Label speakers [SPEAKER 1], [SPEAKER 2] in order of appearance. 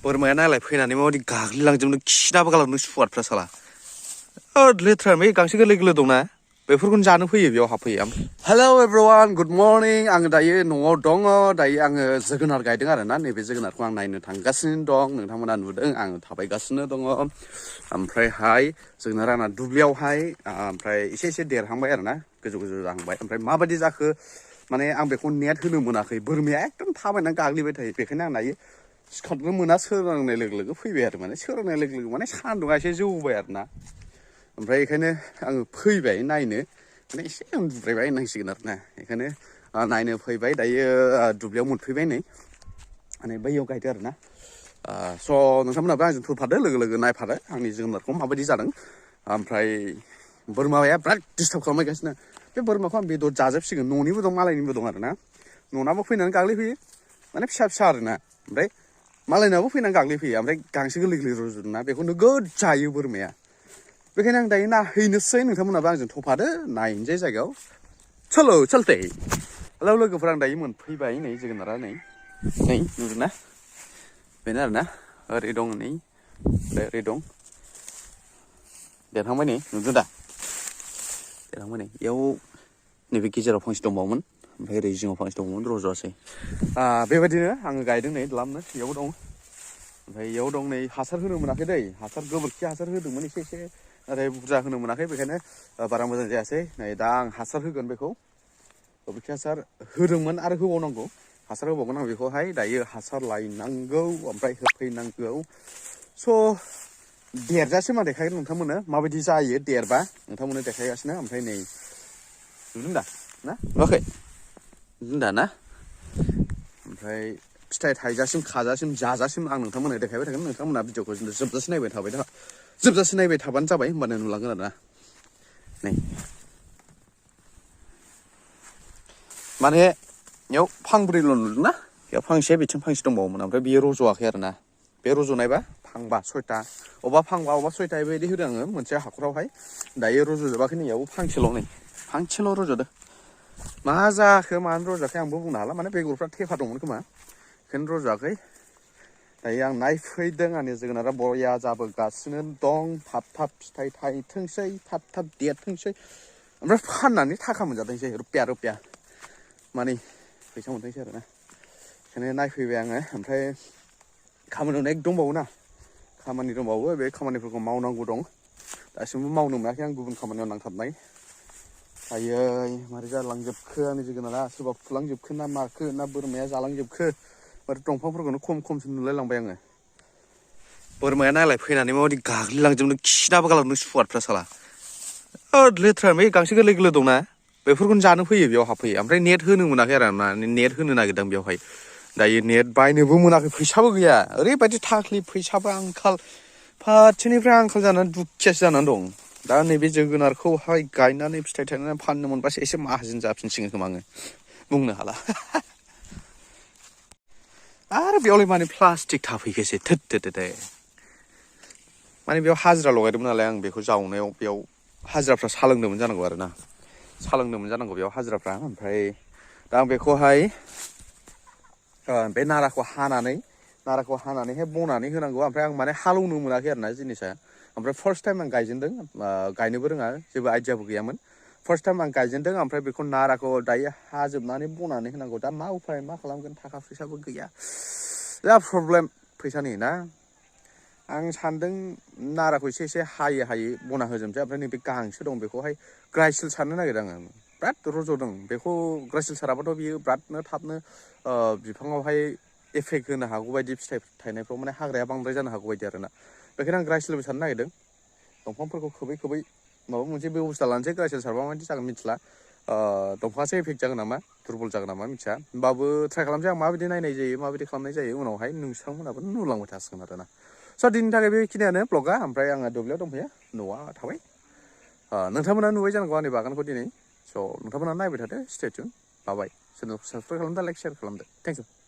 [SPEAKER 1] बोरमाया नालाय फैनानै माबायदि गाग्लिलांजोबनो खिनाबो गालांदों सुवादफ्रा साला लेथ्रा बै गांसो गोरलै गोरलै दंना बेफोरखौनो जानो फैयो बेयाव हाबफैयो हेलौ एभ्रिवान गुड मर्निं आङो दायो न'आव दङ दायो आङो जोगोनार गायदों आरोना नैबे जोगोनारखौ आं नायनो थांगासिनो दं नोंथांमोना नुदों आङो थाबायगासिनो दङ ओमफ्रायहाय जोगोनारा आंना दुब्लियावहाय ओमफ्राय एसे एसे देरहांबाय आरोना गोजौ गोजौ जाहांबाय ओमफ्राय माबायदि जाखो माने आं बेखौ नेट होनो मोनाखै बोरमाया एकदम थाबायनानै गाग्लिबाय थायो बेखायनो आं दायो सिखारनो मोना सोरांनाय लोगो लोगो फैबाय आरो माने सोरांनाय लोगो लोगो माने सान्दुंआ एसे जौबाय आरो ना ओमफ्राय बेखायनो आङो फैबाय नायनो माने एसे उन्दुद्रायबाय होननांसिगोन आरोना बेखायनो नायनो फैबाय दायो दुब्लियाव मोनफैबाय नै माने बैयाव गायदो आरोना स' नोंथांमोनाबो आंजों फैफादो लोगो लोगो नायफादो आंनि जोगोनारखौ माबायदि जादों ओमफ्राय बोरमाया बिराद डिस्टार्ब खालामगासिनो बे बोरमाखौ आं बेदर जाजोबसिगोन न'निबो दं मालायनिबो दं आरोना न'नाबो फैनानै गाग्लिफैयो माने फिसा फिसा आरोना ओमफ्राय मालायनाबो फैनानै गाग्लिफैयो ओमफ्राय गांसो गोरलै गोरलै रज'दोंना बेखौ नोगोद जायो बोरमाया बेखायनो आं दायो नायहैनोसै नोंथांमोनाबो आंजों थफादो नायनोसै जायगायाव चलते हेलौ लोगोफोर आं दायो मोनफैबाय नै जोगोनारा नै नुदोंना बेनो आरोना ओरै दं नै ओरै दं देरहांबाय नै नुदों दा देरहांबाय नै बेयाव नैबे गेजेराव फांसे दंबावोमोन ओमफ्राय ओरै जिङाव फांसे दंबावोमोन रज'आसै बेबायदिनो आङो गायदों नै द्लामनो बेयावबो दं ओमफ्राय बेयाव दं नै हासार होनो मोनाखै दै हासार गोबोरखि हासार होदोंमोन एसे एसे नाथाय बुरजा होनो मोनाखै बेखायनो बारा मोजां जायासै नै दा आं हासार होगोन बेखौ गोबोरखि हासार होदोंमोन आरो होबावनांगौ हासार होबावगोन आं बेखौहाय दायो हासार लायनांगौ ओमफ्राय होफैनांगौ स' देरजासिम आं देखायगोन नोंथांमोननो माबायदि जायो देरबा नोंथांमोननो देखायगासिनो ओमफ्राय नै नुदों दा ना नुवाखै नुदों दा ना ओमफ्राय फिथाइ थाइजासिम खाजासिम जाजासिम आं नोंथांमोननो देखायबाय थागोन नोंथांमोना भिडिअखौ जोबजासे नायबाय थाबानो जाबाय होमबानो नुलांगोन आरोना नै माने बेयाव फांब्रैल' नुदोंना बेयाव फांसे बिथिं फांसे दंबावोमोन ओमफ्राय बियो रज'वाखै आरोना बे रज'नायबा फांबा सयथा अबेबा फांबा अबेबा सयथा बेबायदि होदों आङो मोनसे हाखरावहाय दायो रज'जोबाखै नै बेयावबो फांसेल' रज'दों मा जाखो मानो रज'आखै आंबो बुंनो हाला माने बेगरफ्रा थेफा दंमोन खोमा बेखायनो रज'आखै दायो आं नायफैदों आंनि जोगोनारा बया जाबोगासिनो दं थाब थाब फिथाइ थाइथोंसै थाब थाब देरथोंसै ओमफ्राय फाननानै थाखा मोनजाथोंसै रुपिया माने फैसा मोनथोंसै आरोना बेखायनो नायफैबाय आङो ओमफ्राय खामानि अनेक दंबावोना खामानि दंबावो बे खामानिफोरखौ मावनांगौ दं दासिमबो मावनो मोनाखै आं गुबुन खामानियाव नांथाबनाय आयै मारै जालांजोबखो आंनि जोगोनारा सोरबा फुलांजोबखो ना माखो ना बोरमाया जालांजोबखो माथो दंफांफोरखौनो खमसो नुलायलांबाय आङो बोरमाया नालाय फैनानै माबायदि गाग्लिलांजोबनो खिनाबो गालांदों सुवादफ्रा साला लेथ्रा बै गांसो गोरलै गोरलै दंना बेफोरखौनो जानो फैयो बेयाव हाबफैयो ओमफ्राय नेट होनो मोनाखै आरो ना नेट होनो नागिरदों बेवहाय दायो नेट बायनोबो मोनाखै फैसाबो गैया ओरैबायदि थाख्लिब फैसाबो आंखाल फारसेनिफ्राय आंखाल जानानै दुखियासो जानानै दं दा नैबे जोगोनारखौहाय गायनानै फिथाइ थायनानै फाननो मोनबासो एसे माहाजोन जाफिनसिगोन खोमा आङो बुंनो हाला आरो बेयावलाय माने प्लास्टिक थाफैखोसै थोद माने बेयाव हाजिरा लगायदोंमोन नालाय आं बेखौ जावनायाव बेयाव हाजिराफ्रा सालोंदोंमोन जानांगौ आरोना बेयाव हाजिराफ्रा ओमफ्राय दा आं बेखौहाय बे नाराखौ हानानैहाय बनानै होनांगौ ओमफ्राय आं माने हालौनो मोनाखै आरोना जिनिसा ओमफ्राय फार्स्ट टाइम आं गायजेनदों गायनोबो रोङा जेबो आइडियाबो गैयामोन फार्स्ट टाइम आं गायजेनदों ओमफ्राय बेखौ नाराखौ दायो हाजोबनानै बनानै होनांगौ दा मा उफाय मा खालामगोन थाखा फैसाबो गैया जा प्रब्लेम फैसानि ना आं सानदों नाराखौ एसे हायै बना होजोबनोसै ओमफ्राय नैबे गांसो दं बेखौहाय ग्राइसेल सारनो नागिरदों आङो बिराद रज'दों बेखौ ग्राइसेल साराबाथ' बियो बिरादनो थाबनो बिफाङावहाय एफेक्ट होनो हागौ बायदि फिथाइ थायनायफ्राव माने हाग्राया बांद्राय जानो हागौ बायदि आरोना बेखायनो आं ग्राइसेलबो सारनो नागिरदों दंफांफोरखौ खोबै माबा मोनसे बेब'स्था लानोसै ग्राइसेल सारबा माबायदि जागोन मिथिला दंफाङासो एफेक्ट जागोन नामा दुरबल जागोन नामा मिथिया होमबाबो ट्राइ खालामसै आं माबायदि नायनाय जायो माबायदि खालामनाय जायो उनावहाय नोंथांमोनहाबो नुलांबाय थासिगोन आरोना स' दिनैनि थाखाय बेखिनियानो ब्लगा ओमफ्राय आङो दुब्लियाव दंफैयो न'आ थाबाय नोंथांमोना नुबाय जानांगौ आंनि बागानखौ दिनै स' नोंथांमोना नायबाय थादो स्टे टिउन बाय चेनेलखौ साबसक्राइब खालामदो लाइक शेयार खालामदो थेंक इउ